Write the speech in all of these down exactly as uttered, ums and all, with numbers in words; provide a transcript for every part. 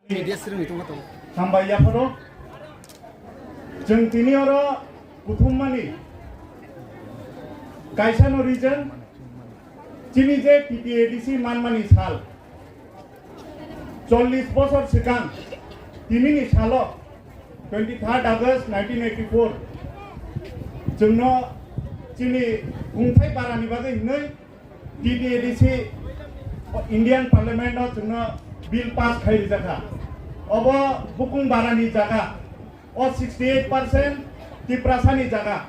Media srwngwi tongma tongo. Hambai yapharo. Chwng tini oro kuthummani kaisano reason, chini je T T A D C manmani sal. Chollish bosor swkang tinini salo, twenty third August nineteen eighty four, chwngno chini kungthai barani bagwi hwnwi T T A D C Indian Parliament o chwngno bill pass khai rijak kha. Obo bukung barani jaga, o sixty eight percent Tiprasani jaga.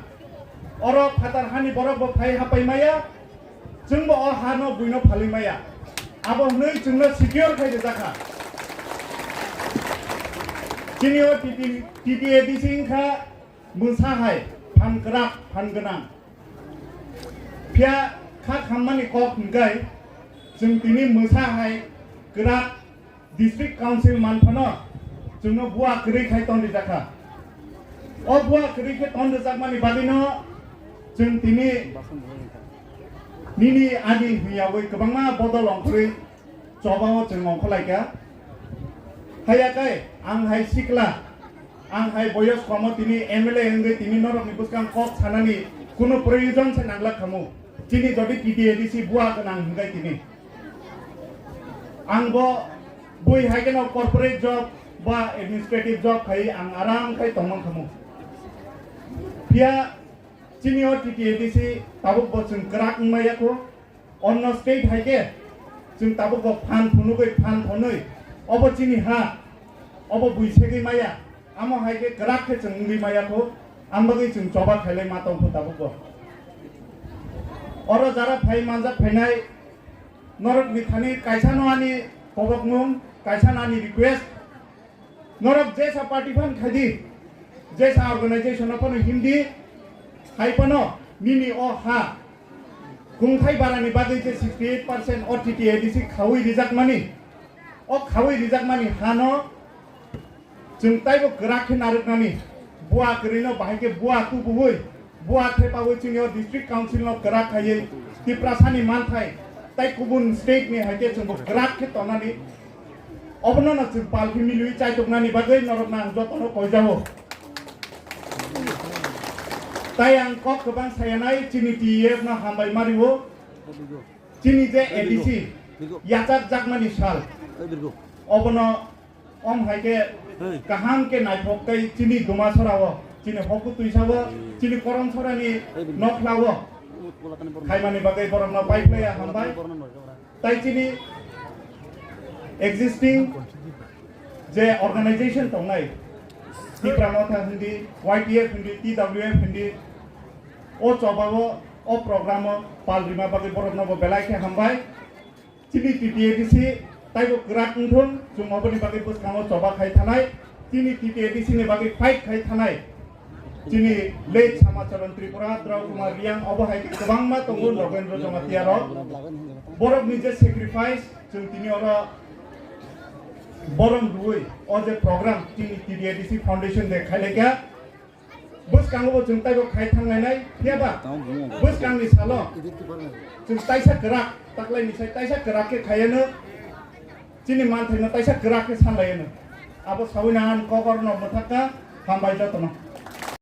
Oro phatar hani borok bo phai hapai maya, chwngbo o hano buino phalwi maya. Abo hwnwi chwngno secure khai rijak kha. Chini o T T, T T A D C wngkha mwsa hai phan kwrak, phan gwnang. Phiya kha khammani kok hwnkhe chwng tini mwsa hai kwrak district council manphano chwngno bua kwrwi khai ton rijak kha. O bua kwrwi khe ton rijakmani bagwino chwng tini nini ani hwnyawi kwbangma bodol ongkhorwi chobao chwng ongkhorlaikha. Haiya khe ang hai sikla, ang hai boyos komo tini M L A wngwi tini norokni bwskang kok sanani kunu proyojon se nanglak khamu. Chini jodi T T A D C bua gwnang hwnkhe tini ang bo bui hai kheno corporate job ba administrative job khai ang aram khai tongmang khamu. Phiya chini o T T A D C tabuk bo chwng kwrak wngmaya kho. Onno state hai khe chwng tabuk bo phan phunugwi phan phonwi obo chini ha, obo bui segwi maya, amo hai khe kwrak khe chwng wngwi maya kho, ang bagwi chwng choba khailai ma tong kho tabuk bo. Oro jara phai manjak phainai norok ni thani kaisa no ani kobokmung, kaisa no ani request, norok jesa party phan khaidi, jesa organization no phano hindi, hai phano nini o ha kungthai barani bagwi je sixty eight percent o T T A D C khawi rijakmani, o khawi rijakmani hano chwng taibo kwrak khe narwknani, bua kwrwino bahai khe bua tubuwi, bua thepawi chini o district council no kwrak khaiwi Tiprasani manthai tai kubun state ni hai khe chwngbo kwrak khe tongnani. Obono no chwng pal khe milwi chaitoknani bagwi norokno ang jotono koijao. Tai ang kok kwbang sayanai chini T E F no hambai mario. Chini je A D C yachak jakmani sal. Obono om hai khe kaham khe naithok tei chini Dumasora o, chini hoku twisa o, chini Koromsora ni nokhla o khaimani bagwi borokno pai phlaiya hambai. Tai chini existing je organization tongnai, Tipra Motha hindi, Y T F hindi, T W F hindi, o chobao, o programo pal rima bagwi borokno bo belai khe hambai. Chini T T A D C taibo kwrak wngthung, chwng oboni bagwi bwskango choba khai thanai. Chini T T A D C ni bagwi fight khai thanai. Chini late Samacharan Tripura, Drau Kumar Riang, obo hai khe kwbangma tongo, Nogendra Jamatia rok. Borok ni je sacrifice, chwng tini oro borom rwui o je program chini T T A D C Foundation de khai laikha. Bwskango bo chwng taibo khai thanglainai, phiyaba bwskangni salo chwng taisa kwrak, taklaini sai taisa kwrak khe khaiano. Chini manthaino taisa kwrak khe sanlaiano. Abo sawi nang ani kokor no mwthakka, hambai jotono.